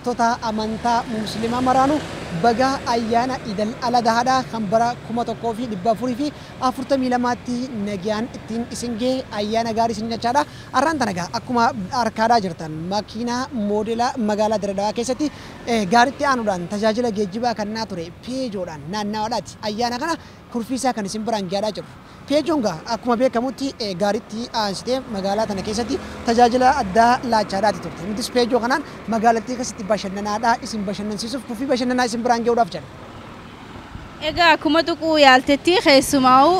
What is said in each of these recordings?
Hordoftoota amantaa Musliimaa maraanuu baga ayyaana Idil Adhaadhaa kan bara 1442tti nagayaan ittiin isin ga'e ayyaana gaarii isin jechaadha. Har'aan tana egaa akkuma harkaadhaa jirtan makiinaa moodela magaalaa Dirree Dhawaa keessatti gaariitti aanuudhaan tajaajila geejjibaa kennaa ture Peejoodhaan naannawaadhaati. Ayyaana kana kurfiisaa kan isin biraan gahaa jiru. Peejoon gaa akkuma beekamutti gaariitti aansitee magaalaa tana keessatti tajaajila addaa laachaadhaati turte. Nutis Peejoo kanaan magaalattii keessatti bashannanaadhaa isin bashannansiisuuf kurfii bashannanaa isin biraan gahuudhaaf jedha. Egaa akkuma tuquu yaaltetti keessumaa'u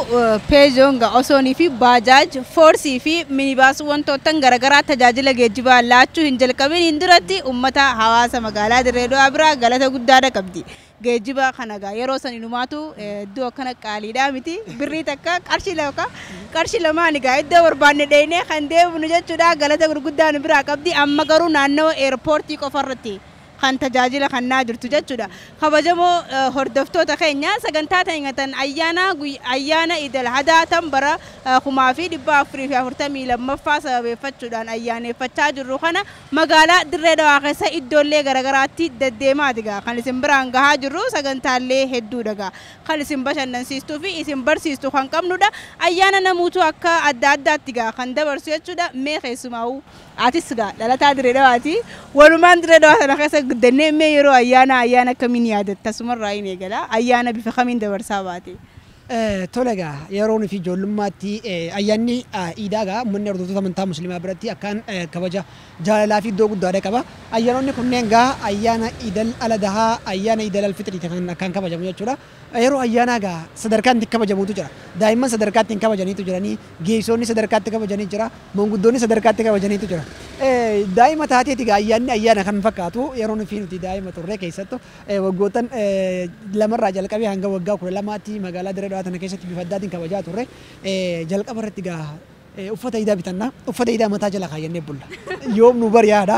Peejoon gaa osoonii fi baajaaj, foorsii fi minibaasii wantoota garaagaraa tajaajila geejjibaa laachuu hin jalqabin hin duratti uummata hawaasa magaalaa Dirree Dhawaa biraa galata guddaadha qabdi. Geejjiba kana gaa yeroo san inumaatu iddoo akkana qaaliidhaa miti, birrii takka qarshii lama qarshii lamaan egaa iddoo barbaanne dheenee kan deemnu jechuudha. Galata gurguddaa nu biraa qabdi. Amma garuu naannoo eerpoortii qofarratti kan tajaajila kennaa jirtu jechuudha. Kabajamoo hordoftoota keenya, sagantaa tan ayyaana ayyaana Idil Adhaa tan bara 1442ffaa sababeeffachuudhaan ayyaaneffachaa jirru kana magaalaa Dirree Dhawaa keessa iddoolee garaagaraatti deddeemaati gaa kan isin biraan gahaa jirru. Sagantaalee hedduudha gaa kan isin bashannansiistuu fi isin barsiistu kan qabnudha. Ayyaana namuutu akka adda addaatti gaa kan dabarsu jechuudha. Mee keessumaa'u atis gaa dhalataa Dirree Dhawaati. Walumaan Dirree Dhawaa sana keessa guddannee, mee yeroo ayyaana ayyaana akkamiin yaadatta? Sumarraa hin eegala, ayyaana bifa kamiin dabarsaa baate? Tole, egaa yeroo nuti ijoollummaatti ayyaanni iidaa gaa uummanni hordoftoota amantaa Musliimaa biratti akkaan kabaja jaalalaa fi iddoo guddaadha qaba. Ayyaanonni kunneen gaa ayyaana Idal Adhaa, ayyaana Idal Alfixrii kan akkaan kabajamu jechuudha. Yeroo ayyaanaa gaa sadarkaan itti kabajamutu jira. Daa'imman sadarkaa ittiin kabajaniitu jiranii, geessonni sadarkaa itti kabajanii jira, maanguddoonni sadarkaa itti kabajaniitu jira. Daa'ima taateeti gaa ayyaanni ayyaana kan fakkaatu yeroo nuti daa'ima turre, keessattuu waggoottan 2rraa jalqabee hanga waggaa 12tti magaalaa Dirree Dhawaa tana keessatti bifa addaatiin kabajaa turre. Jalqaba irratti gaa uffata iidaa bitannaa, uffata iidaa mataa jala kaayyannee bulla. Yoom nu bari'aadha.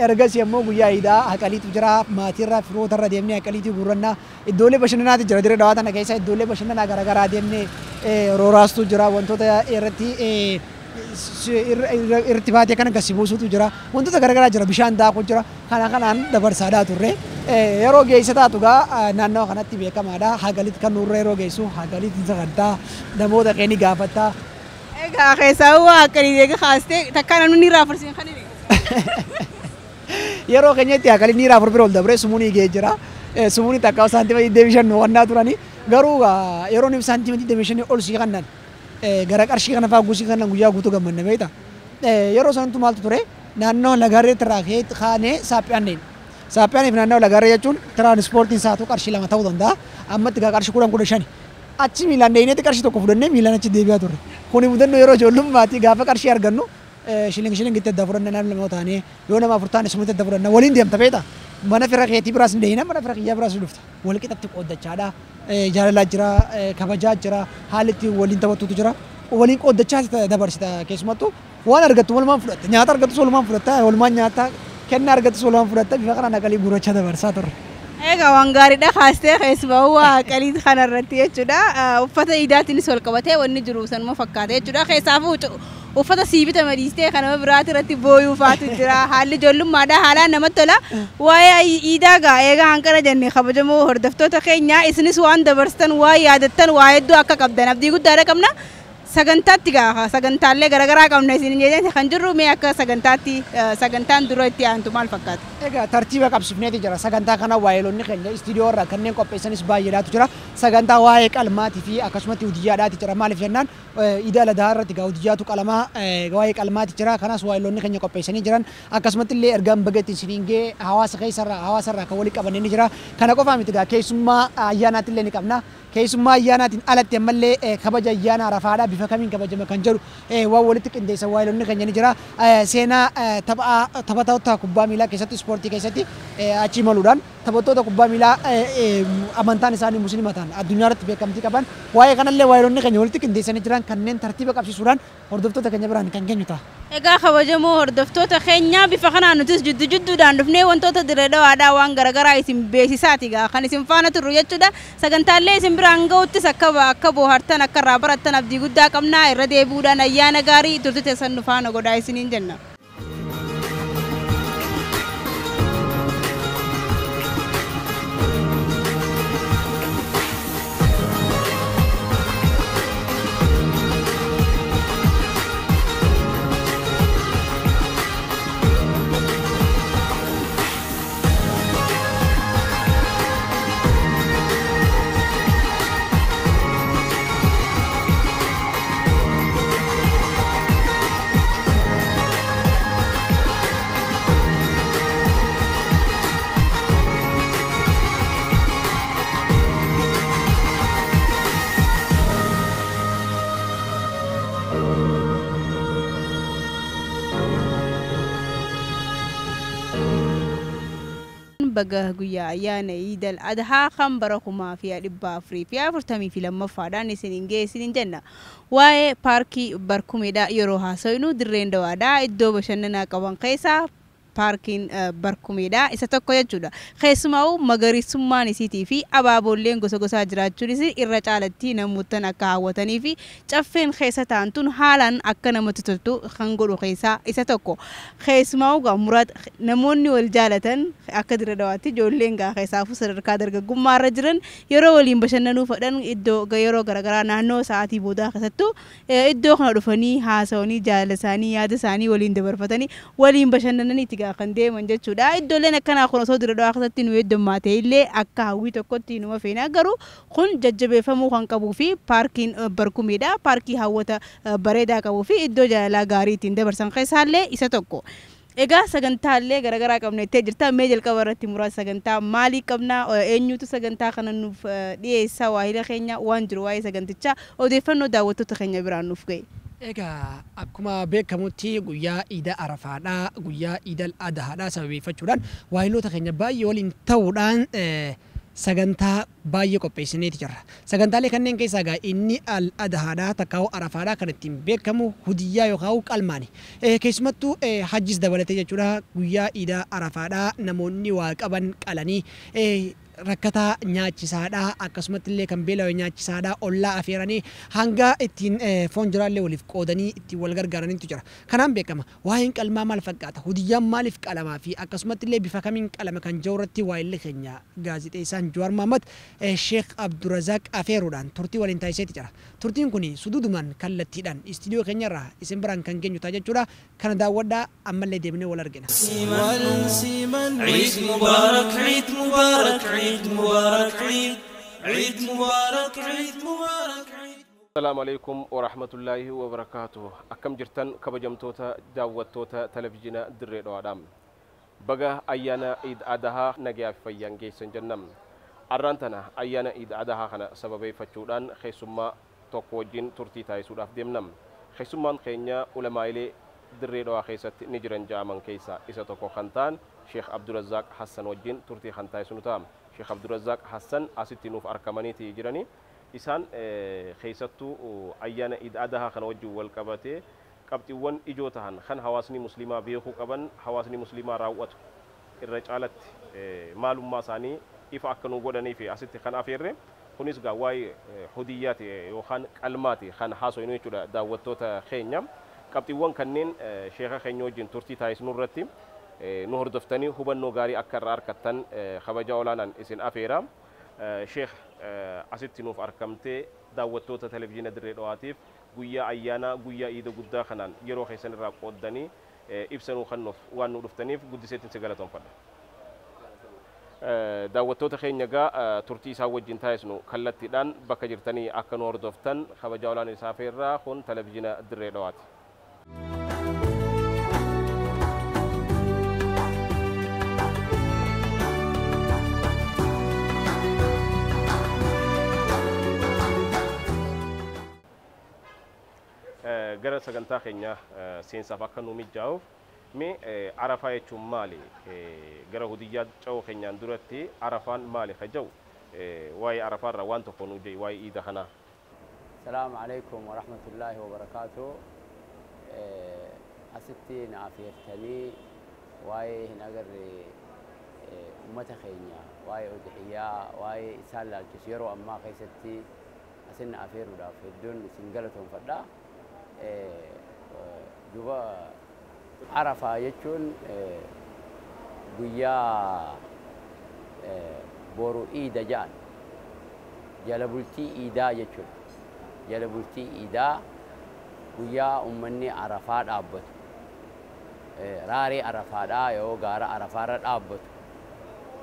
Ergasii ammoo guyyaa iidaa haqaliitu jira, maatiirraa firootarra deemnee haqaliitu guurrannaa, iddoolee bashannanaatu jira. Dirree Dhawaa tana keessa iddoolee bashannanaa garaagaraa deemnee rooraastuu jira, wantoota irratti irratti baatee kana gasi buusutu jira, wantoota garaagaraa jira, bishaan daakuu jira, kana kanaan dabarsaadhaa turre. Yeroo geessa taatu gaa naannawa kanatti beekamaadha. Hagalitti kan nurra yeroo geessu hagalitti sagantaa namoota keenya gaafataa. Egaa keessaa waa akkanii eega kaastee takka namni irraa fursiin kan inni. Yeroo keenyatti hagaliin dhiiraa afur bira ol dabree sumuunii ga'ee jira. Sumuunii takka saantima 25 nu qonnaa turani. Garuu yeroo inni saantima 25 ol sii kannan gara qarshii kana fa'aa gusii kannan guyyaa guutuu gammanne beekta. Yeroo sanattu maaltu ture, naannoo Lagaarreetti irraa kaanee Saaphiyaan deemne. Saaphiyaaniif naannoo Lagaarree jechuun tiraanispoortiin isaatu qarshii 2 ta'uu danda'a. Ammatti gaa qarshii 10, 15. Achi miilaan deemneetti qarshii 1 fudhannee miilaan achi deebi'aa turre. Kuni mudannoo yeroo ijoollummaatti gaafa qarshii argannu shiling shilingitti adda fudhanna, namni lama taanee yoo nama afur taane sumutti adda fudhanna, waliin deemta beekta. Mana fira keetii biraas hin deemna, mana fira kiyyaa biraas ni dhufta. Wal qixatti qooddachaadha. Jaalalaa jira, kabajaa jira, haalli ittiin waliin taphattutu jira. Waliin qooddachaa dabarsita. Keessumattuu waan argattu walumaan fudhatta. Nyaata argattus walumaan fudhatta, walumaan nyaata, kennaa argattus walumaan fudhatta. Bifa kanaan aqalii guurrachaa dabarsaa turre. Egaa waan gaariidha kaastee, keessumaa waa qalii kanarratti jechuudha. Uffata iidaatiinis wal qabatee wanni jiru sanuma fakkaata jechuudha. Keessaafuu uffata sii bitame dhiistee kan nama biraati irratti booyuu faatu jira. Haalli ijoollummaadha, haalaan namatti tola. Waa'ee iidaa gaa eegaa hanqana jenne, kabajamoo hordoftoota keenya, isinis waan dabarsitan, waan yaadattan waa hedduu akka qabdan abdii guddaadha qabna. Sagantaatti gaa sagantaalee garaagaraa qabna isin jedhee kan jirru, mee akka sagantaatti sagantaan dura itti aantu maal fakkaata? Egaa tartiiba qabsiifneeti jira. Sagantaa kana waa'eelonni keenya istiidiyoo irraa kanneen qopheessanis baay'eedhaatu jira. Sagantaa waa'ee qalmaatii fi akkasumatti udiyyaadhaati jira. Maaliif jennaan, Iida Adhaa irratti gaa udiyyaatu qalamaa, waa'ee qalmaati jira. Kanas waa'eelonni keenya qopheessanii jiran. Akkasumatti illee ergaan baga ittiin isiniin ga'e hawaasa keessarraa hawaasarraa kan walii qaban ni jira. Kana qofaa miti gaa, keessummaa ayyaanaatti illee ni qabna. Keessummaa ayyaanaatiin alatti ammallee kabaja ayyaana Arafaadhaa bifa kamiin kabajama kan jedhu waan walitti qindeessan waa'eelonni keenya ni jira. Seenaa tapha taphattoota kubbaa miilaa keessatti, ispoortii keessatti achi imaluudhaan taphattoota kubbaa miilaa amantaan isaanii Musliima ta'an addunyaa irratti beekamtii qaban, waa'ee kanallee waa'eelonni keenya walitti qindeessanii jiran, kanneen tartiiba qabsiisuudhaan hordoftoota keenya biraan kan geenyu ta'a. Egaa kabajamoo hordoftoota keenya, bifa kanaan nutis jiddu jidduudhaan dhufnee wantoota Dirree Dhawaadhaa waan garaagaraa isin beeksisaati gaa kan isin faana turru jechuudha. Sagantaalee isin biraan ga'uttis akka boohartan, akka irraa barattan abdii guddaa qabna. Irra deebi'uudhaan ayyaana gaarii, turte teessan nu faana godhaa isiniin jenna. baga guyyaa ayyaana Iidal Adhaa kan bara 1442ffaadhaan isiniin ga'e isiniin jenna. Waa'ee paarkii Barkumeedha yeroo haasofnu dirreen dawaadha iddoo bashannanaa qaban keessaa paarkiin Barkumeedha isa tokko jechuudha. Keessumaa magariisummaan isiitii fi abaaboolleen gosa gosaa jiraachuunis irra caalatti namoottan akka hawwatanii fi caffeen keessa taa'an haalaan akka namatti toltu kan godhu keessaa isa tokko. Keessumaa muraat namoonni wal jaalatan akka dirra dawaatti ijoolleen gaa keessaafuu sadarkaa dargaggummaa irra jiran yeroo waliin bashannanuu fedhan iddoo yeroo garaagaraa naannoo sa'aatii boodaa keessattuu iddoo kana dhufanii haasawanii jaalala isaanii yaada isaanii waliin dabarfatanii waliin bashannananii itti kan deeman jechuudha. Iddooleen akkanaa kun osoo dirra dawaa keessatti nu heddummaate illee akka hawwii tokkotti numa feena garuu kun jajjabeeffamuu kan qabuu fi paarkiin Barkumeedha. Paarkii hawwata bareedaa qabuu fi iddoo jaalalaa gaarii ittiin dabarsan keessaallee isa tokko. Egaa sagantaalee garaagaraa qabna ittee jirta. Mee jalqaba irratti muraasa sagantaa maalii qabna? Eenyutu sagantaa kana nuuf dhiyeessa? Waahila keenya waan jiru waa'ee sagantichaa odeeffannoo daawwattoota keenya biraan nuuf ga'e. Egaa akkuma beekamutti guyyaa Iida Arafaadhaa guyyaa Iidal Adhaadhaa sababeeffachuudhaan waahiloota keenya baay'ee waliin ta'uudhaan sagantaa baay'ee qopheessineeti jirra. Sagantaalee kanneen keessaa egaa inni al adhaadhaa takkaa'u Arafaadhaa kan ittiin beekamu hudiyyaa yookaan qalmaani. Keessumattuu hajjis dabalatee jechuudha guyyaa Iida Arafaadhaa namoonni waa qaban qalanii rakkataa nyaachisaadhaa akkasumatti illee kan beela'e nyaachisaadhaa ollaa afeeranii hanga ittiin foon jiraallee waliif qoodanii ittiin wal gargaaraniitu jira. Kanaan beekama waa'een qalmaa maal fakkaata? Hudiyyaan maaliif qalamaa fi akkasumatti illee bifa kamiin qalama kan jiru irratti waa'illee keenya gaazexeessaan Jawaar Mohammad Sheekh Abdurazaaq afeeruudhaan turtii waliin taasiseeti jira. Turtiin kun suduudumaan kallattiidhaan istiidiyoo keenyarraa isin biraan kan geenyu ta'a jechuudha. Kana daawwadhaa ammallee deemnee wal argina. عيد مبارك عيد مبارك عيد مبارك عيد عيد مبارك عيد مبارك عيد. السلام عليكم ورحمة الله وبركاته. أكم جرتن كبجمتوتا داوتوتا تلفزيون دري دوادام بقى أيانا عيد أدها نجيا في جيسن جنم أرانتنا أيانا عيد أدها خنا سببي فتشودان خيسما توكوجين ترتي تايسود أفديمنم خيسمان خينيا علماء دري دوا خيست نجرن جامن كيسا إذا توكو خنتان شيخ عبد الرزاق حسن وجين ترتي خنتاي سنتام شيخ عبد الرزاق حسن أستي نوف أركماني تيجراني إسان خيستو أيانا إد أدها خن وجو والكباتي قبتي ون إجوتهن خن حواسني مسلمة بيخو قبن حواسني مسلمة راوت الرجالت معلوم ما ساني إف أكنو قدني في أستي خن أفيره kunis gaa waa'ee hudiyyaati yookaan qalmaati kan haasofnu jechuudha daawwattoota keenya. Qabxiiwwan kanneen sheeka keenya wajjin turtii taasisnu irratti nu hordoftanii hubannoo gaarii akka irraa argattan kabaja olaanaan isin afeera. Sheekh asitti nuuf argamtee daawwattoota televizyiina dirree dhawaatiif guyyaa ayyaanaa guyyaa iida guddaa kanaan yeroo keessan irraa qooddanii ibsa nuu kennuuf waan nu dhuftaniif guddiseetiin si galatoonfadha. Daawwattoota keenya egaa turtii isaa wajjin taasisnu kallattiidhaan bakka jirtanii akka nu hordoftan kabaja olaanaa isaa afeerraa kun televizyiina dirree dhawaati. Gara sagantaa keenya seensaaf akka nu mijaa'uuf mee Arafaa jechuun maali? Gara hudiyyaa ca'oo keenyaan duratti Arafaan maali ka jedhu waa'ee Arafaa irraa waan tokko nu jedhi waa'ee iida kanaa. Salaamu alaikum wa rahmatullaahi wa barakaatuh. Asitti na afeertanii waa'ee hin agarre uummata keenya waa'ee udhiyyaa waa'ee isaan laalchisu yeroo ammaa keessatti asin na afeeruudhaaf hedduun isin galatoonfadha. Duba Arafaa jechuun guyyaa boru iida jedhan jala bultii iidaa jechuudha. Jala bultii iidaa guyyaa uummanni Arafaa dhaabbatu. Raaree Arafaadhaa yoo gaara Arafaarra dhaabbatu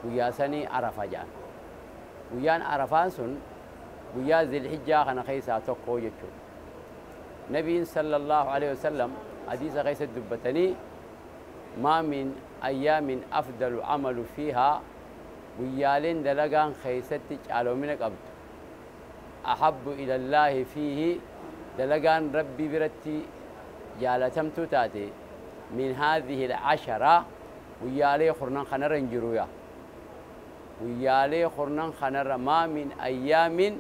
guyyaa sanii Arafa jedhan. Guyyaan Arafaan sun guyyaa Zilhijjaa kana keessaa tokko jechuudha. Nabiin sallallahu alaihi wasallam hadiisa keessatti dubbatanii maa min ayyaamin afdalu amalu fiihaa guyyaaleen dalagaan keessatti caalomina qabdu ahabbu ilallaahi fiihi dalagaan rabbii biratti jaalatamtuu taate min haadhihi alcashara guyyaalee kurnan kanarra hin jiru yaa. Guyyaalee kurnan kanarra maa min ayyaamin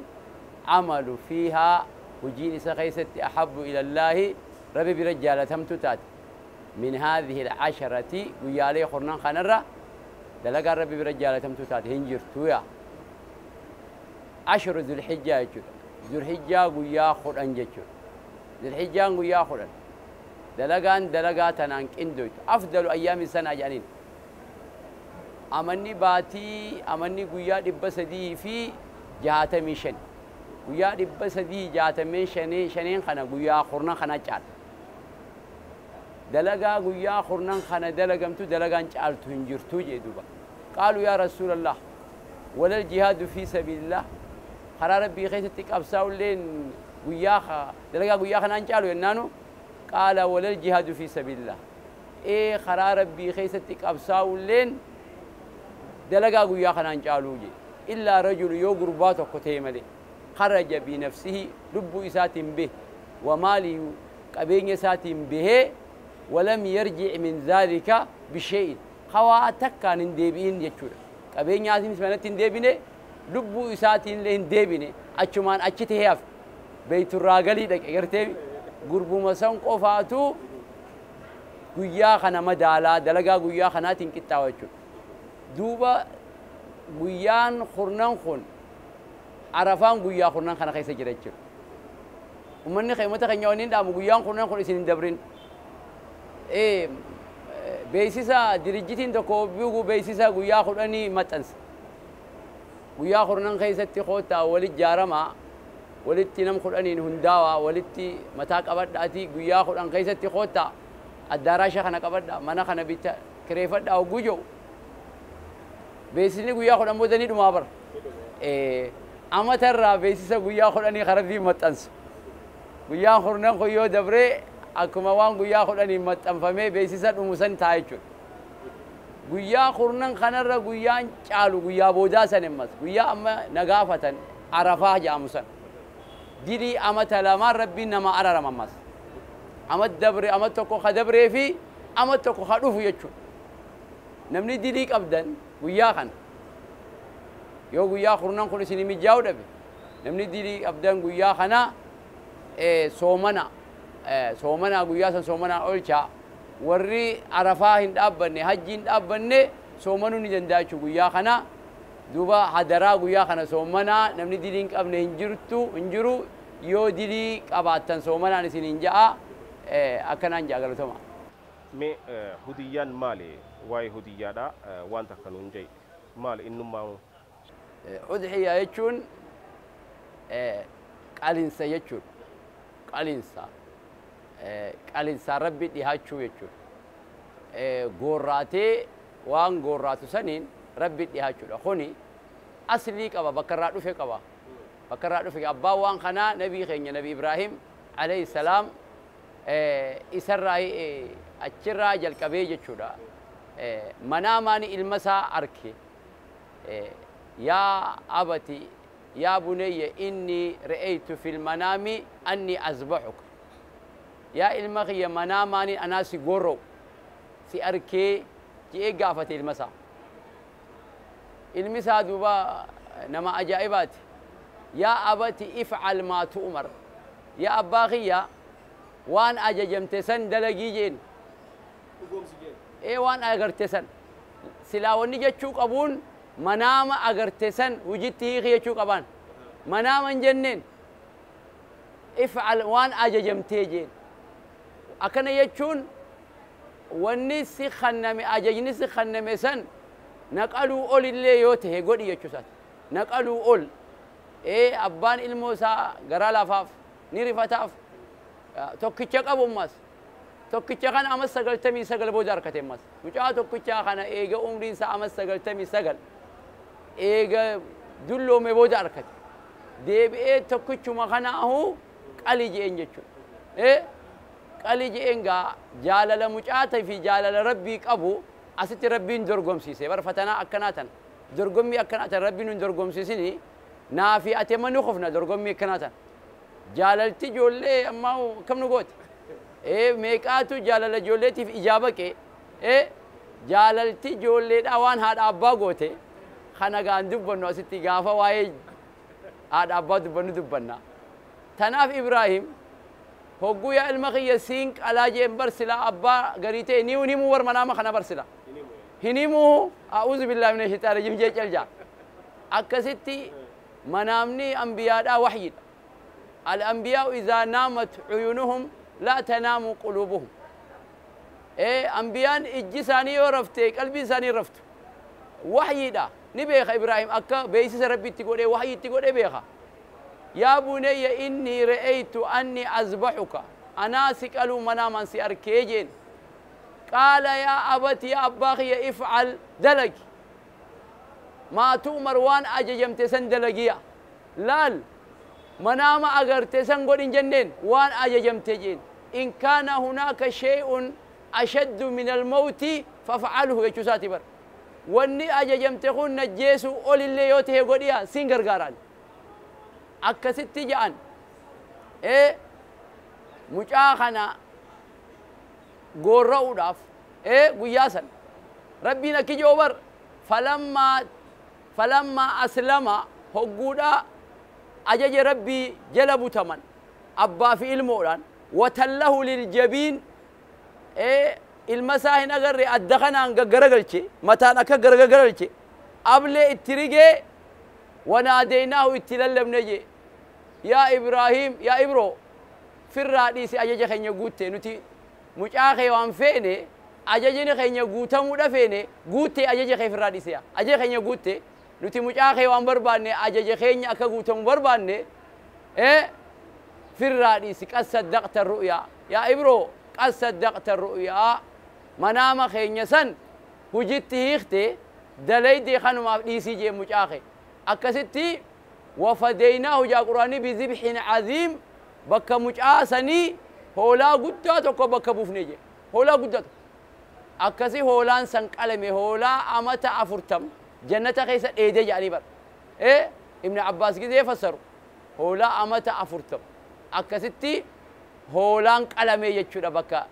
amalu fiihaa hojiin isa keessatti ahabbu ilallaahi rabbi bira jaalatamtu taate min haadhihi alcasharati guyyaalee kurnan kanarra dalagaan rabbi bira jaalatamtu taate hin jirtu yaa ashru zulhijjaa jechuudha. Zulhijjaa guyyaa 10 jechuudha. Zulhijjaan guyyaa 10 dalagaan dalagaa tanaan qindooytu afdalu ayyaami sanaa jedhaniin. Amanni baatii amanni guyyaa 365 guyyaa 365 kana guyyaa kurnan kana caala. Dalagaa guyyaa kurnan kana dalagamtu dalagaan caaltu hin jirtu jee duuba. Qaaluu yaa rasuulallah walal jihaadu fi sabiilillah karaa rabbii keessatti qabsaa'ulleen guyyaa dalagaa guyyaa kanaan caalu jennaanu qaala walal jihaadu fi sabiilillah ee karaa rabbii keessatti qabsaa'ulleen dalagaa guyyaa kanaan caaluu jee illaa rajulu yoo gurbaa tokko ta'e malee kharaja binafsihi lubbuu isaatiin bahe wa maalihi qabeenya isaatiin bahee walam yarjic min zaalika bishee'in hawaa takkaan hin deebi'in jechuudha. Qabeenyaatiinis manatti hin deebine lubbuu isaatiin illee hin deebine achumaan achi tahee hafe beeyturraa galii dhaqe gartee gurbuma san qofaatu guyyaa kana madaalaa dalagaa guyyaa kanaatiin qixxaawa jechuudha. Duuba guyyaan kurnan kun Arafaan guyyaa kurnan kana keessa jira jechuudha. Uummanni uummata keenya waliin dhaamu guyyaan kurnan kun isin hin dabrin. Beeksisa dirijjitiin tokko biigu beeksisa guyyaa 10 maxxansa. Guyyaa kurnan keessatti koottaa walitti ijaaramaa walitti nam 10 hundaawaa walitti mataa qabadhaatii guyyaa 10 keessatti koottaa addaaraasha kana qabadhaa mana kana bitta kireeffadhaa hogguu jiru. Beeksisni guyyaa 10 booda ni dhumaa bara. Amatarraa beeksisa guyyaa 10 karaa maxxansu. Guyyaan kurnan kun yoo dabree akkuma waan guyyaa 10 maxxanfamee beeksisa dhumu san ta'a jechuudha. Guyyaa kurnan kanarra guyyaan caalu guyyaa boodaa san ammas guyyaa amma nagaafatan Arafaa jedhamu san. Dilii amata lamaan rabbiin nama ararama ammas. Ama dabre ama tokko ka dabree fi ama tokko ka dhufu jechuudha. Namni dilii qabdan guyyaa kana yoo guyyaa kurnan kun isin mijaa'u dhabe namni dilii qabdan guyyaa kana soomana soomana guyyaa san soomana oolchaa warri Arafaa hin dhaabbanne hajji hin dhaabbanne soomanuu ni danda'a jechuudha guyyaa kana. Duuba hadaraa guyyaa kana soomanaa namni dilii hin qabne hin jirtu hin jiru yoo dilii qabaattan soomanaan isin hin ja'a akkanaan ja'a galatoma. Mee hudiyyaan maali? Waa'ee hudiyyaadha waan takka nuun jedhi maali innummaa? Udhiyyaa jechuun qalinsa jechuudha. Qalinsa. Qalinsa rabbi dhihaachuu jechuudha. Gorraatee waan gorraatu saniin rabbi dhihaachuudha. Kuni aslii qaba bakka irraa dhufe qaba. Bakka irraa dhufe abbaan waan kanaa nabii keenya nabi Ibraahim alayhi salaam isarraa achirraa jalqabee jechuudha. Manaamaan ilma isaa arke yaa abati yaa bunayya inni ra'aytu fil manaami anni azbahuka yaa ilma kiyya manaamaani anaa si gorra'u si arkee je'ee gaafate ilma isaa. Ilmi isaa duuba nama ajaa'ibaati. Yaa abati if'al maa tu'mar yaa abbaa kiyya waan ajajamte san dalagii jeen. Waan agarte san silaa wanni jechuu qabuun manaama agarte san hojiitti hiiki jechuu qabaan. Manaama hin jenneen if'al waan ajajamtee jeen. Akkana jechuun wanni si khanname ajajni si khanname san naqaluu ol illee yoo ta'e godhi jechuu isaati. Naqaluu ol abbaan ilmoo isaa garaa laafaaf ni rifataaf tokkicha qabu ammas tokkicha kana amas 99 booda harkate ammas mucaa tokkicha kana eega umriin isaa amas 99 eega dulloome booda harkate deebi'ee tokkichuma kanaahu qali je'een jechuudha. Qali je'een gaa jaalala mucaataa fi jaalala rabbii qabu asitti rabbiin dorgomsiise bara fatanaa akkanaa tan dorgommii akkanaa tan rabbiin hin dorgomsiisini naa fi ati amma ni kufna dorgommii akkanaa tan. Jaalalti ijoollee ammaa akkam nu goote? Meeqaatu jaalala ijoolleetiif ijaa baqe? Jaalalti ijoolleedhaa waan haadha abbaa goote Kana gaan dubbannu asitti gaafa waa'ee haadha abbaa dubbannu dubbanna. Tanaaf Ibraahim hogguu yaa ilma kiyya siin qalaa jeen bar silaa abbaa garii ta'e ni himuu war manaama kana bar sila. Hin himuu a'uuzu billaahi mina shaytaani rajiim jee calja. Akkasitti manaamni ambiyaadhaa waxyiidha. Al-ambiyaa'u izaa naamat cuyunuhum laa tanaamu quluubuhum. Ambiyaan ijji isaanii yoo rafte qalbiin isaanii hin raftu. Waxyiidha. Ni beeka Ibraahim akka beeksisa Rabbitti godhee waxyiitti godhee beeka. Yaa bunayya innii ra'aytu anni azbaxuka anaa si qaluu manaaman si arkee jeen. Qaala yaa abati yaa abbaa kiyya ifcal dalagi. Maa tu'mar waan ajajamte san dalagiya. Laal manaama agarte san godhin jenneen waan ajajamte jeen. In kaana hunaaka shay'un ashaddu min almawti fafcalhu jechuu isaati bar. Wanni ajajamte kun najjeesu olillee yoo ta'e godhiya siin gargaaraan. Akkasitti ja'an. Mucaa kana gorra'uudhaaf guyyaa san Rabbiin akki jiru bar falammaa aslama hogguudhaa ajaja Rabbii jala butaman abbaa fi ilmoodhaan watallahu liljabiin ilma isaa hin agarre adda kanaan gaggaragalche mataan akka gargaragalche ablee itti rigee wanaadeynaahu itti lallabne jee yaa Ibraahim yaa Ibroo firraa dhiisi ajaja keenya guutte nuti mucaa kee waan feene ajajni keenya guutamuudha feene guutte ajaja kee firraa dhiise ajaja keenya guutte nuti mucaa kee waan barbaanne ajaja keenya akka guutamu barbaanne firraa dhiisi qad saddaqta ru'yaa yaa Ibroo qad saddaqta ru'yaa manaama keenya san hujitti hiikte dalaydee kanumaaf dhiisii jee mucaa kee akkasitti wafadeynaahu jaa quraanii bizibhin aziim bakka mucaa sanii hoolaa guddaa tokko bakka buufne jee hoolaa guddaa tokko akkasi hoolaan san qalame hoolaa amata 40 jannata keessa dheedee jedhanii bar Ibn Abbaas gizee fassaru hoolaa amata 40 akkasitti hoolaan qalame jechuudha bakka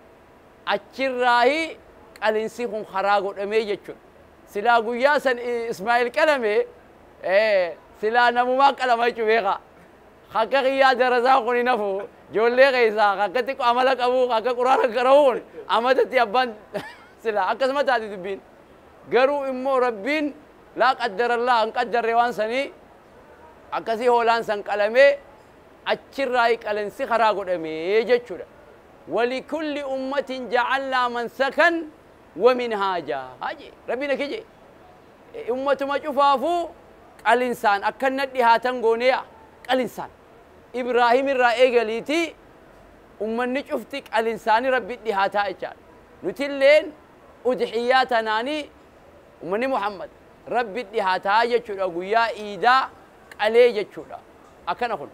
achirraahi qalinsi kun karaa godhamee jechuudha. Silaa guyyaa san Ismaa'il qalame silaa namumaan qalama jechuu beekaa. Akka kiyyaa darasaa kun hin hafu ijoollee keessaa akka xiqqoo amala qabu akka quraana qara'uun amatatti abbaan silaa akkasuma taati dubbiin. Garuu immoo Rabbiin laa qaddarallaa hin qaddarre waan sanii akkasii hoolaan san qalamee achirraahi qalinsi karaa godhamee jechuudha. ولكل أمة جعلنا منسكا ومنهاجا. هاجي ربنا كجي أمة ما شوفافو الإنسان أكن دهاتن غونيا الإنسان إبراهيم الرأي قاليتي أمة نشوفتك الإنسان ربي دهاتا إجال نتلين أضحياتنا أمة محمد ربي دهاتا يجورا غيا إيدا عليه يجورا أكن أقول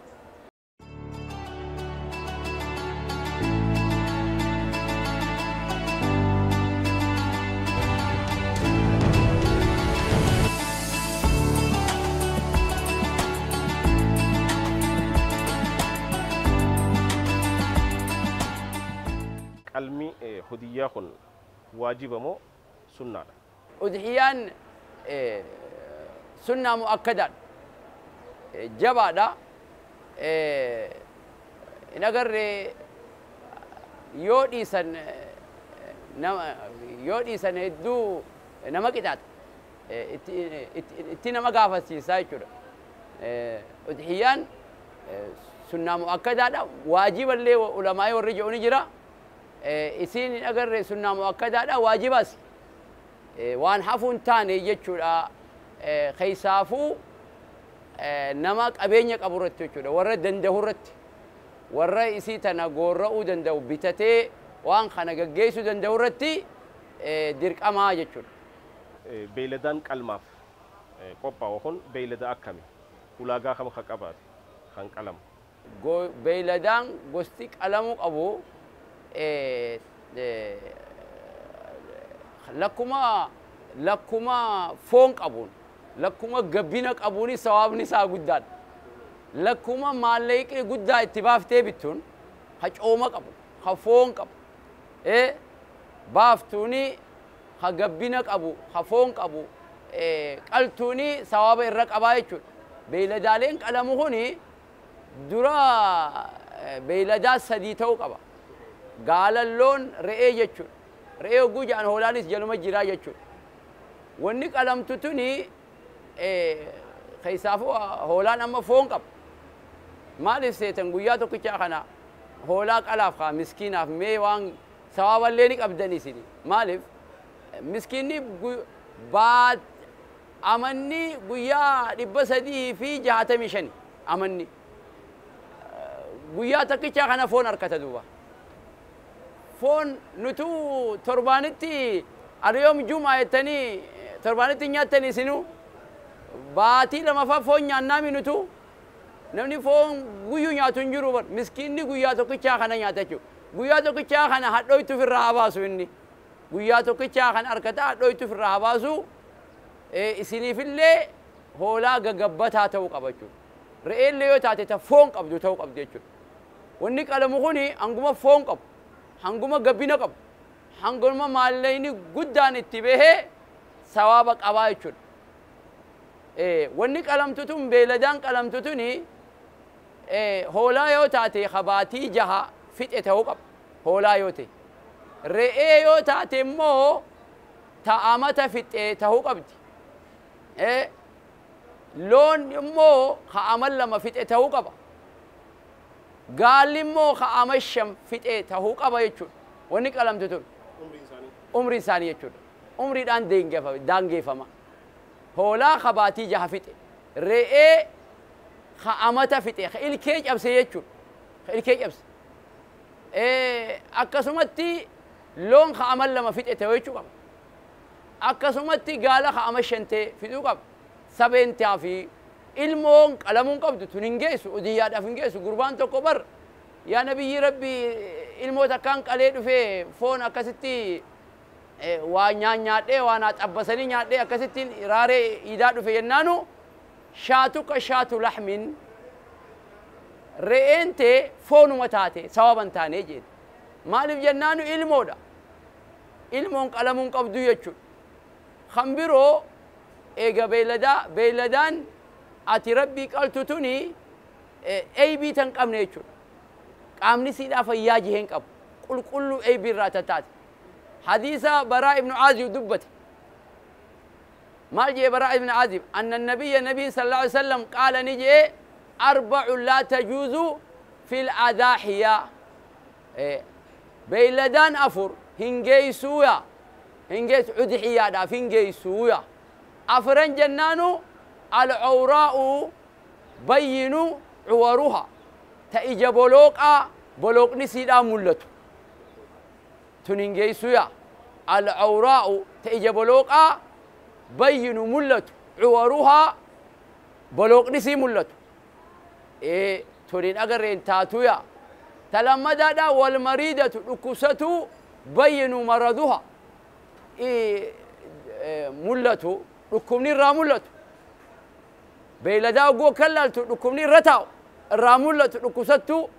Qalmi hudiyyaa kun waajiba moo sunnaadha? Udhiyyaan sunnaa mu'akkadaadha. Jabaadha. Hin agarre yoo dhiisan yoo dhiisan hedduu nama qixaata. Itti nama gaafachiisa jechuudha. Udhiyyaan sunnaa mu'akkadaadha. Waajiballee ulamaa'ii warri jedhu ni jira. Isiin hin agarre sunnaa mu'akkadaadha waajibaas waan hafuun taane jechuudha. Keessaafuu nama qabeenya qabu irratti jechuudha warra danda'u irratti warra isii tana gorra'uu danda'u bitatee waan kana gaggeessuu danda'u irratti dirqamaa jechuudha. Beeyladaan qalmaaf qophaa'u kun beeylada akkami? Ulaagaa kam kan qabaate kan qalamu? Beeyladaan gosti qalamuu qabu lakkuma foon qabuun lakkuma gabbina qabuun sawaabni isaa guddaadha. Lakkuma maallaqni guddaa itti baaftee bittuun ha cooma qabu ha foon qabu baaftuuni ha gabbina qabu ha foon qabu qaltuuni sawaaba irra qabaa jechuudha. Beeyladaaleen qalamu kuni dura beeyladaa sadii ta'uu qaba. Gaalalloon re'ee jechuudha. Re'ee hogguu jedhan hoolaanis jaluma jiraa jechuudha. Wanni qalamtu tuni keessaafuu hoolaan amma foon qaba. Maaliif seetan guyyaa tokkichaa kana hoolaa qalaaf kaa miskiinaaf mee waan sawaaballee ni qabdan isini. Maaliif miskiinni baat amanni guyyaa 365 amanni guyyaa tokkichaa kana foon harkata duuba. Foon nutuu torbaanitti ariyoom jumaa jettanii torbaanitti nyaattanii isinuu baatii lamaffaa foon nyaannaami nutuu namni foon guyyuu nyaatu hin jiru bar miskiinni guyyaa tokkichaa kana nyaata jechuudha. Guyyaa tokkichaa kana hadhooytu ofirraa haa baasu inni. Guyyaa tokkichaa kana harkata hadhooytu ofirraa haa baasu isiniifillee hoolaa gagabbataa ta'uu qaba jechuudha. Re'eellee yoo taate ta foon qabdu ta'uu qabdi jechuudha. Wanni qalamu kuni hanguma foon qabu, hanguma gabbina qabu, hanguma maallaqni guddaan itti bahee sawaaba qabaa jechuudha. Wanni qalamtu tun beeyladaan qalamtu tuni hoolaa yoo taate kabaatii jaha fixe ta'uu qaba. Hoolaa yoo ta'e. Re'ee yoo taate immoo ta'amata fixe ta'uu qabdi. Loon immoo ka'ama lama fixe ta'uu qaba. Gaalli immoo ka'ama 5 fixe ta'uu qaba jechuudha. Wanni qalamtu tun. Umriin isaanii jechuudha. Umriidhaan daangeffama. Hoolaa kabaatii jaha fixe. Re'ee ka'amata fixe. Ilkee cabse jechuudha. Ilkee cabse. Akkasumatti loon ka'ama lama fixe ta'uu jechuu qaba. Akkasumatti gaala ka'ama 5 ta'e fixuu qaba. Sabeentaa fi ilmoon qalamuun qabdu tun hin geessu, odiyyaadhaaf hin geessu. Gurbaan tokko bar yaa nabiyyi rabbi ilmoo takkaan qalee dhufee foon akkasitti waa nyaadhee waa naa xabbasanii nyaadhee akkasittiin raaree iidaa dhufe jennaanu shaatuka shaatu laxmin re'een tee foonuma taate sawaban taanee jeen. Maaliif jennaanu ilmoodha. Ilmoon qalamuun qabdu jechuudha. Kan biroo eega beeyladaan ati rabbii qaltu tuni eybii tan qabne jechuudha. Qaamni siidhaa fayyaa jiheen qabu. Qulqulluu eybii irraa tattaate. Hadiisa Baraa ibnu Aazib dubbate. Maal jee Baraa ibnu Aazib? Anna nabiyya nabiin sallallahu alaihi wasallam qaala ni jee arba'u laa tajuuzu fil adaahiya. Beeyladaan 4 hin geessuuya. Hin geessu udhiyyaadhaaf hin geessuuya. Afran jennaanu alcawraa'u bayyinu cuwaruha. Ta ija bolooqaa bolooqni siidhaa mul'atu. Tun hin geessuuya. Alcawraa'u ta ija bolooqaa bayyinu mul'atu. Cuwaruhaa bolooqni sii mul'atu. Tun hin agarreen taatuuya. Ta lammadaadhaa walmariidatu dhukkubsatuu bayyinu maraduha. Mul'atu dhukkubni irraa mul'atu. Beeyladaa hogguu akka laaltu dhukkubni irra taa'u irraa mul'atu dhukkubsattuu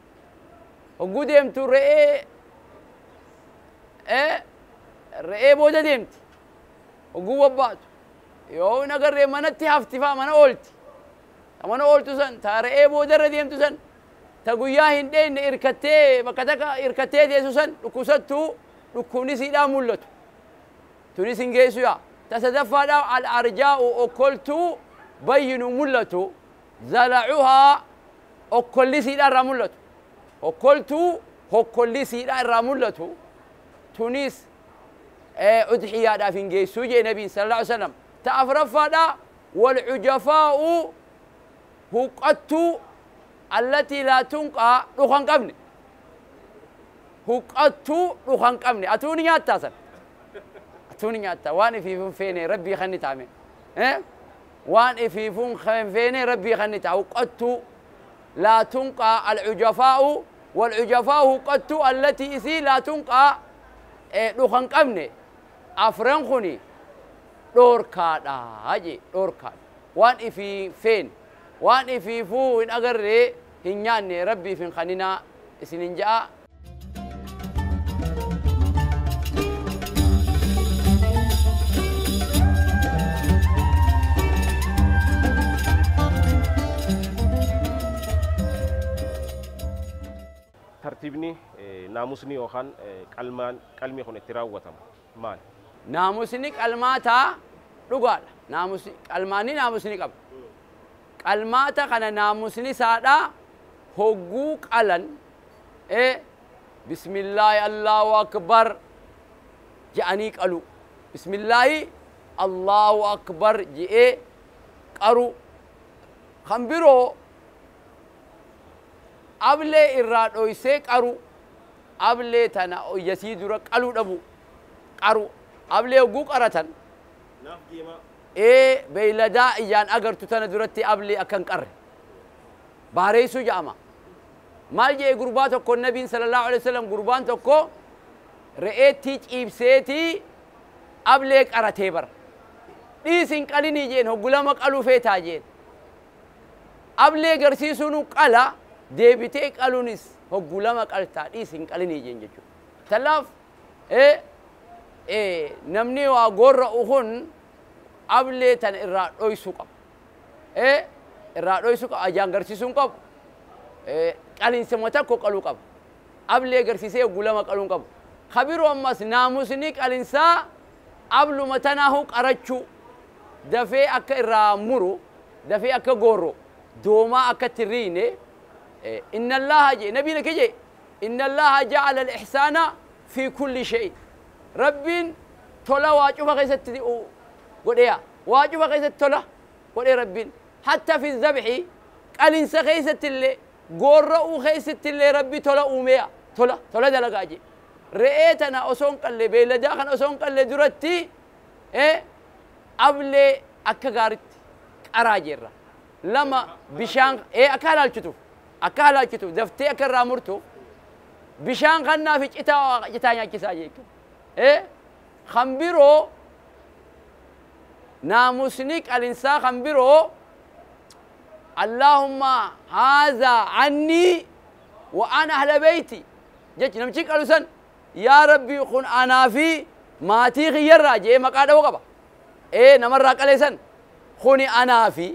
hogguu deemtu re'ee re'ee booda deemti hogguu bobbaatu yoo hin agarree manatti hafti faa mana oolti. Ta mana ooltu san ta re'ee booda irra deemtu san ta guyyaa hin dheeyne irkattee bakka takka irkattee teessu san dhukkubsattuu dhukkubni siidhaa mul'atu. Tunis hin geessu yaa. Ta sadaffaadhaa al-arjaa'u okkoltuu bayyinu mul'atu. Zalacuhaa okkolli siidhaa irraa mul'atu. Okkoltuu hokkolli siidhaa irraa mul'atu. Tunis udhiyyaadhaaf hin geessuu jee nabiin sallallahu alaihi wasallam. Ta afuraffaadhaa walcujafaa'u huqqattuu allatii laa tunqaa dhuka hin qabne. Huqqattuu dhuka hin qabne. Atuu ni nyaattaa san. Atuu ni nyaattaa waan ifiifuun feene rabbii kan ni taame. Waan ifiifuun feene rabbii kan ni taa. Huqqattuu laa tunqaa alcujafaa'u walcujafaa'u huqqattuu allatii isii laa tunqaa dhuka hin qabne. Afran kuni dhoorkaadha jee dhoorkaadha. Waan ifii feene waan ifiifuu hin agarree hin nyaanne rabbiif hin kaninaa isin hin ja'a. Tartiibni naamusni yookaan qalmaan qalmi kun itti raawwatamu maali? Naamusni qalmaataa dhugaadha. Naamusni qalmaanni naamusni qaba. Qalmaata kana naamusni isaadhaa hogguu qalan bismillaahi Allahu akbar je'anii qalu. Bismillaahi Allahu akbar je'ee qaru. Kan biroo ablee irraa dhoysee qaru. Ablee tana yasii dura qaluu dhabu qaru. Ablee hogguu qaratan beeyladaa ijaan agartu tana duratti ablee akka hin qarre baareessuu jedhama. Maal jedhe gurbaa tokko nabiin sallallahu alaihi wasallam gurbaan tokko re'eettii ciibseetii ablee qaratee bara. Dhiisin qalinii jeen hoggulama qaluu feetaa jeen. Ablee garsiisuun qala deebitee qaluunis hoggulama qaltaa dhiisin qalinii jeen jechuudha. Talaaf namni waa gorra'u kun ablee tana irraa dhoysuu qaba. Irraa dhoysuu qaba ajaan garsiisuu hin qabu. Qaliinsuma tokko qaluu qaba. Ablee garsiisee hoggulama qaluu hin qabu. Kabiroo ammas naamusni qalinsaa abluma tanaahu qarachuu dafee akka irraa muru dafee akka gorro doomaa akka tiriine inna Allaha jee nabiin akka jee inna Allaha ja'ala al-ihsaana fi kulli shay. Rabbiin tola waa cufa keessatti godheya waa cufa keessatti tola godhee Rabbiin hatta fi zabxi qalinsa keessatti illee gorra'uu keessatti illee Rabbi tola uumeya tola tola dalagaa jee. Re'ee tana osoo hin qalle beeyladaa kana osoo hin qalle duratti ablee akka gaaritti qaraa jirra. Lama bishaan akka halaalchituuf akka halaalchituuf daftee akka irraa murtuuf bishaan kannaa fi citaa citaa nyaachisaa jechuudha. Kan biroo naamusni qalinsaa kan biroo Allahumma haazaa annii wa ana ahla beeyti jechi namichi qalu san yaa Rabbi kun anaa fi maatii kiyyarraa jee maqaa dha'uu qaba. Namarraa qaleessan kuni anaa fi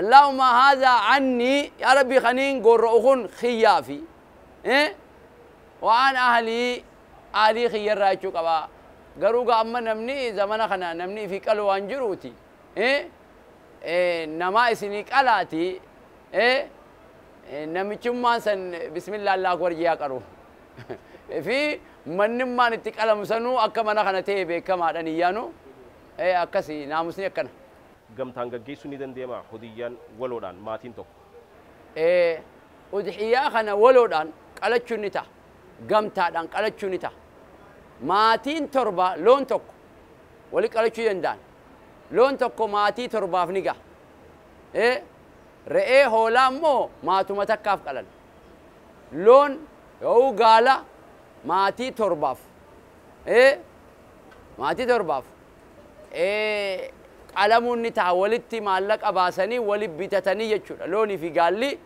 Allahumma haazaa annii yaa Rabbi kaniin gorra'u kun kiyyaa fi wa ana ahlii ahlii kiyyarraa jechuu qaba. Garuu gaa amma namni zamana kana namni fi qalu waan jiruuti. Namaa isinii qalaati namichummaan san bismillah Allahu akbar jiyaa qaru. Fi mannummaan itti qalamu sanuu akka mana kana ta'e beekamaadhaan iyyaanu akkasi naamusni akkana. Gamtaan gaggeessuu ni dandeema hudiyyaan waloodhaan maatiin tokko. Udhiyyaa kana waloodhaan qalachuun ni ta'a. Gamtaadhaan qalachuun ni ta'a. Maatiin torba loon tokko wali qalachuu danda'an. Loon tokko maatii torbaaf ni gaha. Re'ee hoolaa immoo maatuma takkaaf qalan. Loon yoo gaala maatii torbaaf. Maatii torbaaf. Qalamuun ni ta'a walitti maallaqa baasanii wali bitatanii jechuudha. Loonii fi gaalli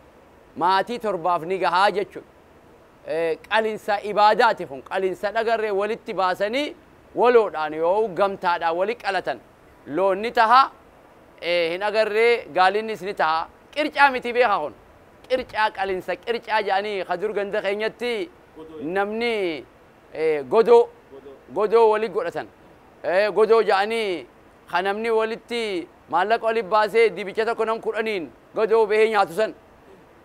maatii torbaaf ni gahaa jechuudha. Qalinsa ibaadaati kun qalinsa dhagarree walitti baasanii waloodhaan yoo gamtaadhaan wali qalatan. Loon ni taha hin agarree gaalinnis ni taha. Qircaa miti beekaa kun. Qircaa qalinsa qircaa jedhanii kadur ganda keenyatti namni godoo godoo wali godhatan. Godoo jedhanii kan namni walitti maallaqa wali baasee dibicha tokko nam kudhaniin godoo bahee nyaatu san.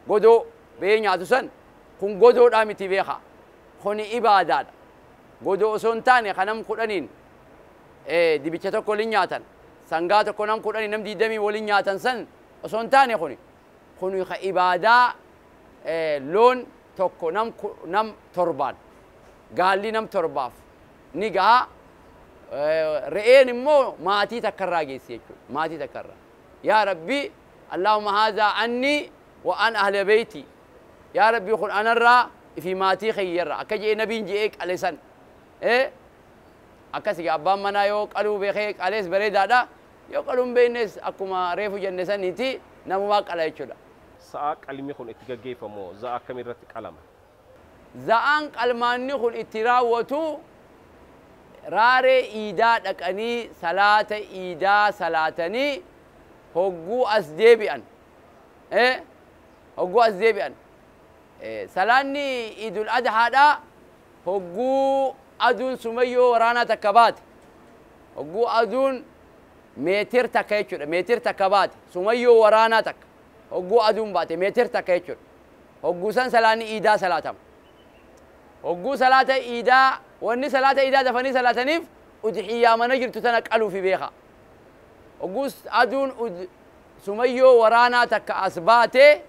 Godoo bahee nyaatu san kun godoodhaa miti beekaa. Kuni ibaadaadha. Godoo osoo hin taane kan nam kudhaniin dibicha tokko waliin nyaatan. Sangaa tokko nam kudhanii nam diidamii waliin nyaatan san osoo hin taane kuni. Kuni ka ibaadaa loon tokko nam torbaan gaalli nam torbaaf ni gaha. Re'een immoo maatii takkarraa geessi jechuudha. Maatii takkarraa. Yaa Rabbi Allahumma haazaa annii wa an ahla beeyti. Yaa Rabbi kun anarraa fi maatii kiyyarraa akka jedhee nabiin jedhee qale san. Akkasii abbaan manaa yoo qaluu beekee qalees bareedaadha. Yoo qaluu hin beeknes akkuma reefu jenne saniiti namumaa qala jechuudha. Sa'a qalmi kun itti gaggeeffamu za'a akkamiirratti qalama? Za'aan qalmaanni kun itti raawwatu raaree iidaa dhaqanii salaata iidaa salaatanii hogguu as deebi'an. Hogguu as deebi'an. Salaanni Idul Adhaadhaa hogguu aduun sumayyoo waraanaa takka baate, hogguu aduun meetir takka jechuudha, meetir takka baate, sumayyoo waraanaa takka hogguu aduun baate meetir takka jechuudha. Hogguu san salaanni iidaa salaatama. Hogguu salaata iidaa, wanni salaata iidaa dafanii salaataniif udhiyyaa mana jirtu tana qaluufi beeka. Hogguu aduun sumayyoo waraanaa takka as baate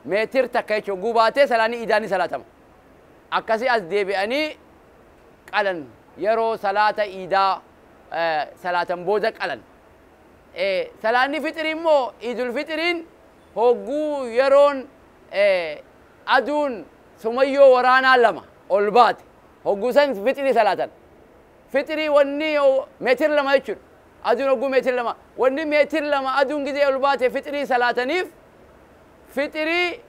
meetir takka jechuudha, hogguu baate salaanni iidaa ni salaatama. Akkasii as deebi'anii qalan, yeroo salaata iidaa salaatan booda qalan. Salaanni fixrii immoo Idul Fixriin hogguu yeroon aduun sumayyoo waraanaa lama ol baate hogguu san fixrii salaatan. Fixrii wanni meetir 2 jechuudha. Aduun hogguu meetir 2, wanni meetir 2 aduun gizee ol baate fixrii salaataniif fixrii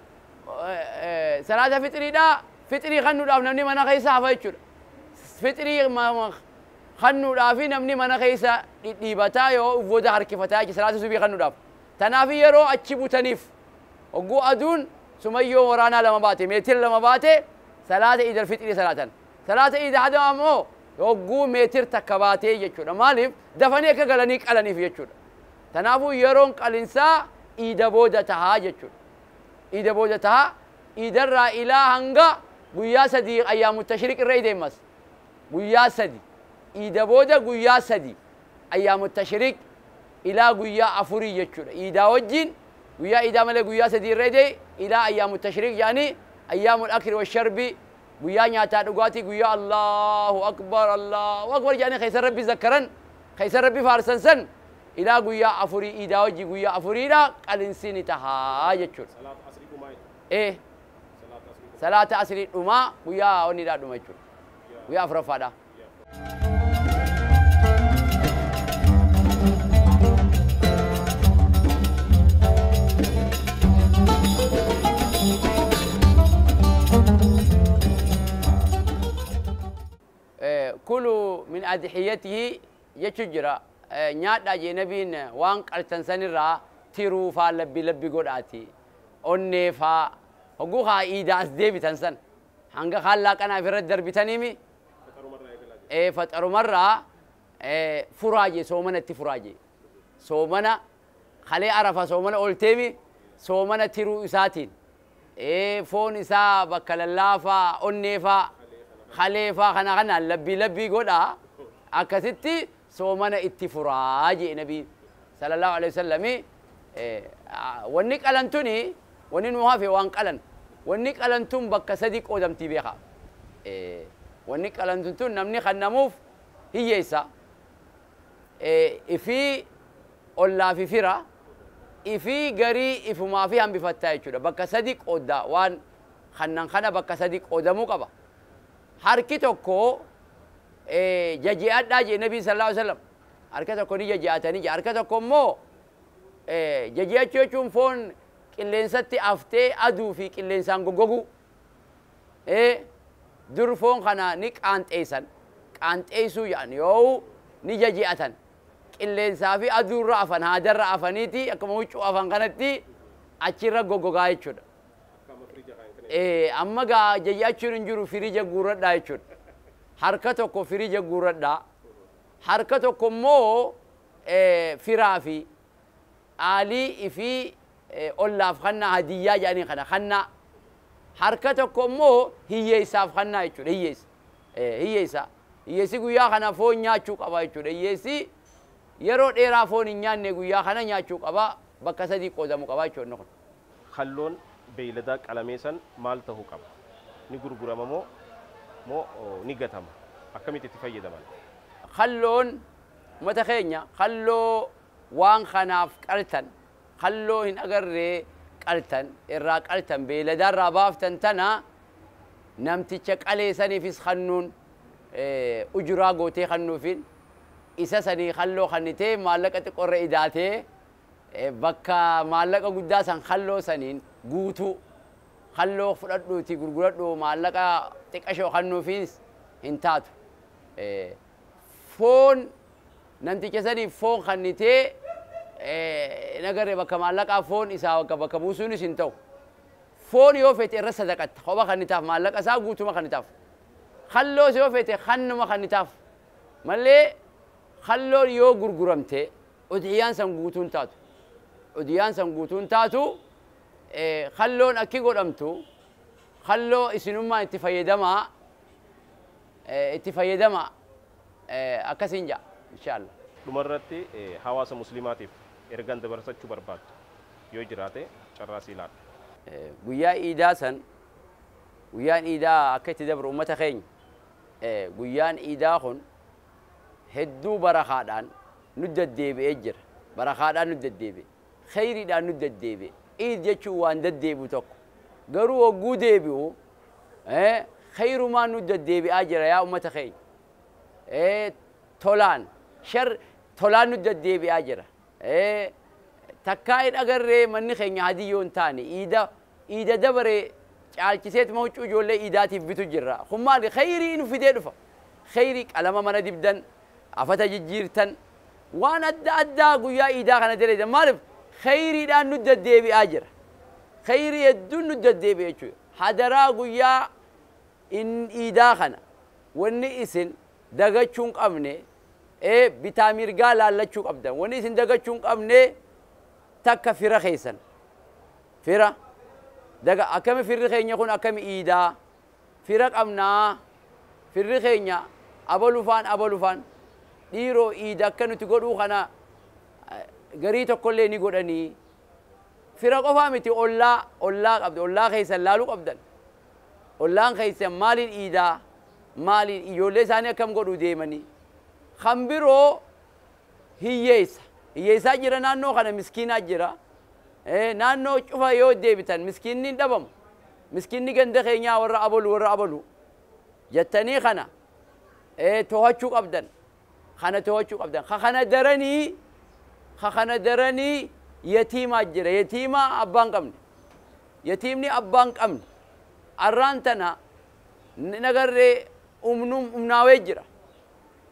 salaata fixriidhaa fixrii kennuudhaaf namni mana keessa hafa jechuudha. Fixrii kennuudhaaf namni mana keessa dhidhiibataa yoo booda harkifataa jechuudha salaata subii kennuudhaaf. Tanaaf yeroo achi butaniif hogguu aduun sumayyoo waraanaa 2 baate meetir 2 baate salaata Idul Fixrii salaatan. Salaata Idul Adhaa immoo hogguu meetir takka baatee jechuudha. Maaliif dafanii akka galanii qalaniif jechuudha. Tanaafuu yeroon qalinsaa iida booda tahaa jechuudha. Iida booda tahaa, iidarraa ilaa hanga guyyaa 3 ayyaamu tashriiq irra deemas. Guyyaa 3 iida booda guyyaa 3 ayyaamu tashriiq ilaa guyyaa 4 jechuudha. Iidaa wajjin guyyaa iidaa malee guyyaa 3 irra dee ilaa ayyaamu tashriiq yaani ayyaamul akli washarbi, guyyaa nyaataa dhugaatii, guyyaa Allahu akbar Allahu akbar jedhanii keessa rabbi zakkaran, keessa rabbi faarsan san ilaa guyyaa 4 iidaa wajji guyyaa 4dha qalinsi ni tahaa jechuudha. Salaata asrii dhumaa guyyaa onniidhaa dhuma jechuudha. Guyyaa 4ffaadha. Kulu min adhiyatihi jechuun jira. Nyaadhaa jee nabiin waan qaltan sanirraa tiruu faa labbi labbi godhaati. Onnee faa hogguu haa iidaa as deebitan san hanga haallaa qanaaf irratti darbitaniimi. Faxarumarraa furaaje, soomanatti furaaje. Soomana kalee Arafa soomana olteemi, soomana tiruu isaatiin foon isaa bakka lallaafaa onnee faa kalee faa kana kanaan labbii labbii godhaa akkasitti soomana itti furaa jee nabiin sallallahu alaihi wasallami. Wanni qalantuni wanni nu hafe waan qalan, wanni qalantun bakka 3 qoodamtii beekaa. Wanni qalantun tun namni kannamuuf hiyyeessa, ifii ollaa fi fira, ifii garii ifumaa fi hambifattaa jechuudha. Bakka 3 qooddaa waan kannan kana bakka 3 qoodamuu qaba. Harki tokko jaji'adhaa jee nabiin sallallahu alaihi wasallam. Harka tokko ni jaji'atanii jee, harka tokko immoo jaji'achuu jechuun foon qilleensatti aftee aduu fi qilleensaan goggoguu. Dur foon kana ni qaanxeessan, qaanxeessuu jedhan yoo ni jaji'atan qilleensaa fi aduurra afan haadarra afaniiti akkuma huccuu afan kanatti achirra goggogaa jechuudha. Amma gaa jaji'achuun hin jiru, firija guurradhaa jechuudha. Harka tokko firija guurradhaa, harka tokko immoo firaa fi aalii fi ollaaf kannaa hadiyyaa jedhanii kana kannaa, harka tokko immoo hiyyeessaaf kannaa jechuudha. Hiyyeessa, hiyyeessa, hiyyeessi guyyaa kana foon nyaachuu qaba jechuudha. Hiyyeessi yeroo dheeraa foon hin nyaanne guyyaa kana nyaachuu qaba, bakka 3 qoodamuu qaba jechuudha kun. Kalloon beeyladaa qalamee san maal ta'uu qaba? Ni gurgurama moo ni gatama? Akkamitti itti fayyadaman? Kalloon uummata keenya kalloo waan kanaaf qaltan, kalloo hin agarree qaltan, irraa qaltan, beeyladaarraa baaftan tana namticha qalee saniifis kannuun ujuraa gootee kannuufin isa sanii kalloo kannitee maallaqa xiqqoorra idaatee bakka maallaqa guddaa san kalloo saniin guutuu kalloo fudhadhuuti gurguradhu maallaqa xiqqashoo kannuufiis hin taatu. Foon namticha saniif foon kannitee nagarree bakka maallaqaa foon isaa bakka buusuunis hin ta'u. Foon yoo feete irra sadaqatta kopha kannitaaf maallaqa isaa guutuma kannitaaf. Kalloos yoo feete kannuma kannitaaf. Malee kalloon yoo gurguramte udhiyaan san guutuun taatu. Udhiyaan san guutuun taatu kalloon akki godhamtu kalloo isinummaa itti fayyadamaa itti fayyadamaa akkasiin ja'a inshaallah. Dhumarratti hawaasa musliimaatiif ergaan dabarsachuu barbaaddu yoo jiraate carraa sii laata. Guyyaa iidaa san guyyaan iidaa akka itti dabru uummata keenya guyyaan iidaa kun hedduu barakaadhaan nu deddeebi'ee jira. Barakaadhaan nu deddeebi'e. Khayriidhaan nu deddeebi'e. Iid jechuun waan deddeebi'u tokko. Garuu hogguu deebi'u khayrumaan nu deddeebi'aa jira yaa uummata keenya. Tolaan shar tolaan nu deddeebi'aa jira. Takkaa hin agarree manni keenya hadiyyoo hin taane iida dabaree caalchiseetuma huccuu ijoollee iidaatiif bitu jirra. Kun maali khayrii nu fidee dhufa. Khayrii qalama mana dibdan afata jijjiirtan waan adda addaa guyyaa iidaa kana dalagan maaliif khayriidhaan nu deddeebi'aa jira. Khayrii hedduun nu deddeebi'e jechuudha. Hadaraa guyyaa iidaa kana wanni isin dagachuu hin qabne bitaa mirgaa laallachuu qabdan. Wanni isin dagachuu hin qabne takka fira keessan. Fira daga akkami firri keenya kun akkami iidaa fira qabnaa firri keenya abalufaan abalufaan dhiiroo iida akka nuti godhuu kana garii tokkollee ni godhanii fira qofaa miti ollaa ollaa qabdu ollaa keessan laaluu qabdan ollaan keessan maaliin iidaa maaliin ijoollee isaanii akkam godhuu deemanii kan biroo hiyyeessa hiyyeessaa jira naannoo kana miskiinaa jira naannoo cufa yoo deebitan miskiinni hin dhabamu miskiinni ganda keenyaa warra abalu warra abalu jettanii kana to'achuu qabdan kana to'achuu qabdan ka kana daranii yatiimaa jira yatiimaa abbaan qabne yatiimni abbaan qabne arraan tana nagarree umnaawee jira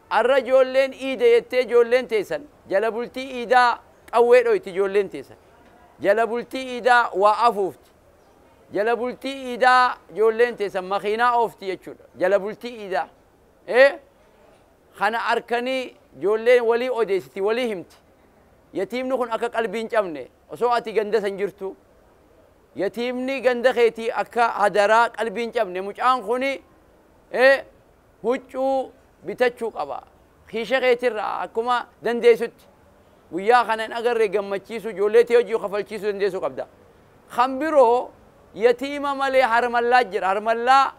arra ijoolleen iida jettee ijoolleen teessan jala bultii iidaa qawwee dhoyti ijoolleen teessan jala bultii iidaa waa afuufti jala bultii iidaa ijoolleen teessan makiinaa oofti jechuudha jala bultii iidaa kana arkanii ijoolleen walii odeessiti walii himti yatiimni kun akka qalbii hin cabne osoo ati ganda san jirtu yatiimni ganda keetii akka hadaraa qalbii hin cabne mucaan kuni huccuu bitachuu qaba kiisha keetirraa akkuma dandeessutti guyyaa kana hin agarree gammachiisu ijoollee tee hojii kafalchiisuu dandeessuu qabda. Kan biroo yatiima malee harmallaa jira harmallaa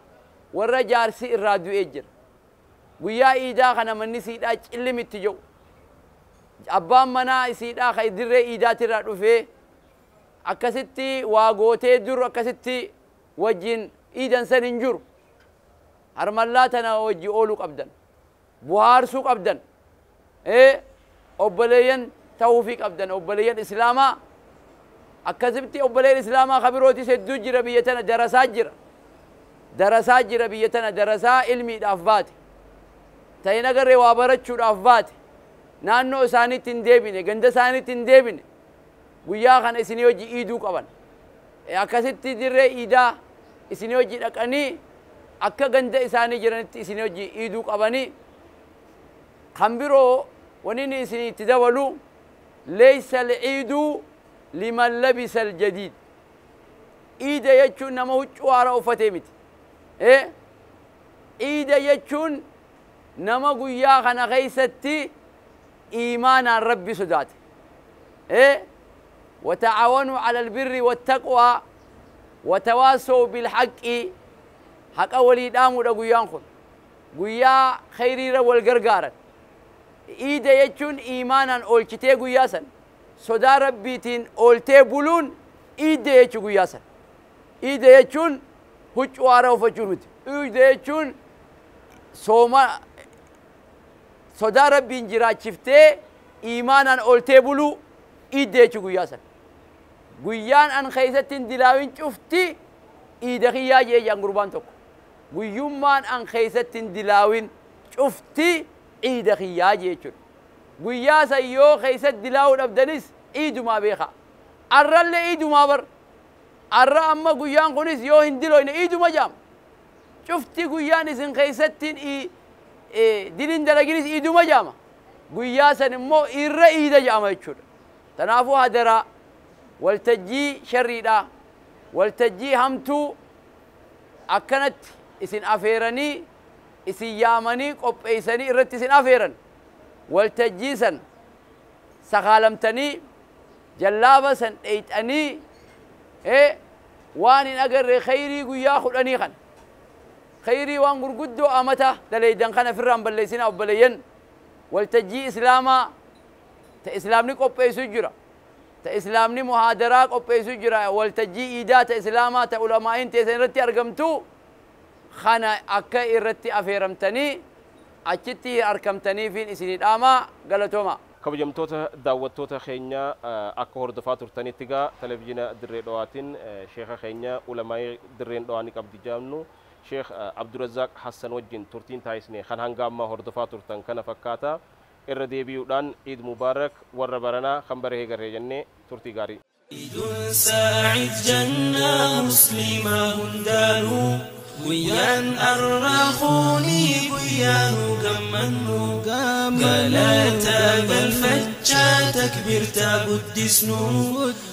warra jaarsi irraa du'ee jira. Guyyaa iidaa kana manni siidhaa cillimitti jiru. Abbaan manaa isiidhaa kan dirree iidaatirraa dhufee akkasitti waa gootee dur akkasitti wajjin iidan san hin jiru. Harmallaa tana wajji ooluu qabdan. Buhaarsuu qabdan. Obboleeyyan ta'uufii qabdan obboleeyyan islaamaa akkasitti obboleeyyan islaamaa kan birootis hedduu jira biyya tana darasaa jira. Darasaa jira biyya tana darasaa ilmiidhaaf baate. Ta'in agarree waa barachuudhaaf baate. Naannoo isaaniitti hin deebine ganda isaaniitti hin deebine guyyaa kana isinii hojii iiduu qaban. Akkasitti dirree iidaa isinii hojii dhaqanii akka ganda isaanii jiranitti isinii hojii iiduu qabanii kan biroo wanni inni isinii itti dabalu leeysa al-iidu liman labisa al-jadiid. Iida jechuun nama huccuu haaraa uffatee miti. Iida jechuun nama guyyaa kana keessatti iimaanaan rabbi sodaate. وتعاونوا على البر والتقوى وتواصوا بالحق حق ولي دامو دا غيان خن غيا خيري والغرغار إيدا يجون إيمانا أولتي غياسن صدا ربيتين أولتي بولون إيدا يجون غياسن إيدا يجون هجوارا وفجونت إيدا يجون سوما صدا ربين جرا شفتي إيمانا أولتي بولو إيدا يجون غياسن guyyaan an keessatti hin dilaawin cufti iida kiyyaa jee jaan gurbaan tokko guyyummaan an keessatti hin dilaawin cufti iida kiyyaa jee jechuudha guyyaa san yoo keessatti dilaawuu dhabdanis iidumaa beekaa arrallee iidumaa bar Arra amma guyyaan kunis yoo hin diloyne iiduma jaama. Cufti guyyaan isin keessattiin diliin dalaginis iiduma jaama. Guyyaa san immoo irra iida jaama jechuudha. Tanaafuu hadaraa waltajjii sharriidhaa, waltajjii hamtuu akkanatti isin afeeranii, isin yaamanii, qopheessanii irratti isin afeeran, waltajjii san sakaalamtanii, jallaaba san dheeyxanii, waan hin agarre khayrii guyyaa 10 kana, khayrii waan gurguddoo amata daleeydan kana ofirraan balleessinaa obboleeyyan. Waltajjii islaamaa ta islaamni qopheessu jira, ta islaamni muhaadaraa qopheessu jira, waltajjii iidaa ta islaamaa ta ulamaa'iin teessan irratti argamtu kana akka irratti afeeramtanii achitti argamtaniifiin isinii dhaamaa. Galatooma. Kabajamtoota daawwattoota keenya, akka hordofaa turtanitti gaa televizyiina Dirree Dhawaatiin sheeka keenya ulamaa'ii Dirreen Dhawaa ni qabdi jaamnu Sheekh Abdurazaaq Hassan wajjin turtiin taasisne kan hanga ammaa hordofaa turtan kana fakkaata. Irra deebi'uudhaan Iid Mubaarak warra baranaa kan baree garee jennee turtii gaarii. عيد سعيد جنة مسلمة هندانو guyyaan arraakuunii guyyaanu gammannu galata galfachaa takbiirtaa guddisnu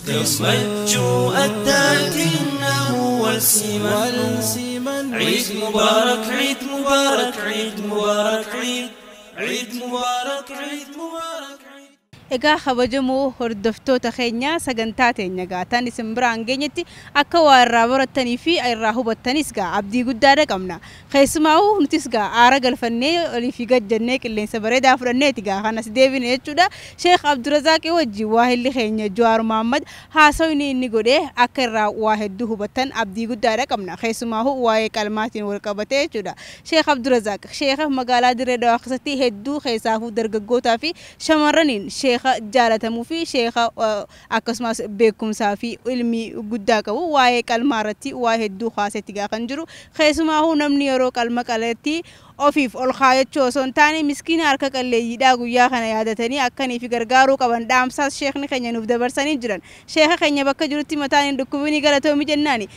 gammachuu addaatiin namu wal simannu. عيد مبارك، عيد مبارك، عيد مبارك، عيد عيد مبارك، عيد مبارك، عيد. Egaa kabajamoo hordoftoota keenya, sagantaa teenya gaataan isin biraan geenyetti akka waa irraa baratanii fi irraa hubattanis gaa abdii guddaadha qabna. Keessumaa'uu nutis gaa aara galfannee olii fi gad jennee qilleensa bareedaa fudhanneeti gaa kanas deebine jechuudha. Sheekh Abdurazaaqii wajjin waahilli keenya Jawaar Mohammad haasawni inni godhee akka irraa waa hedduu hubattan abdii guddaadha qabna. Keessumaa'uu waa'ee qalmaatiin wal qabatee jechuudha. Sheekh Abdurazaaq sheekha magaalaa Dirree Dhawaa keessatti hedduu keessaafuu dargaggootaa fi shamarraniin sheekha jaalatamuu fi sheekha akkasumas beekumsaa fi ilmii guddaa qabu, waa'ee qalmaa irratti waa hedduu kaasetti gaa kan jiru. Keessumaahuu namni yeroo qalma qalatti ofiif ol kaayachuu osoo hin taane miskiina harka qalleeyyiidhaa guyyaa kana yaadatanii akkanii fi gargaaruu qaban dhaamsaas sheekni keenya nuuf dabarsanii jiran. Sheeka keenya bakka jirutti mataan hin dhukkubinii galatoomi jennaani.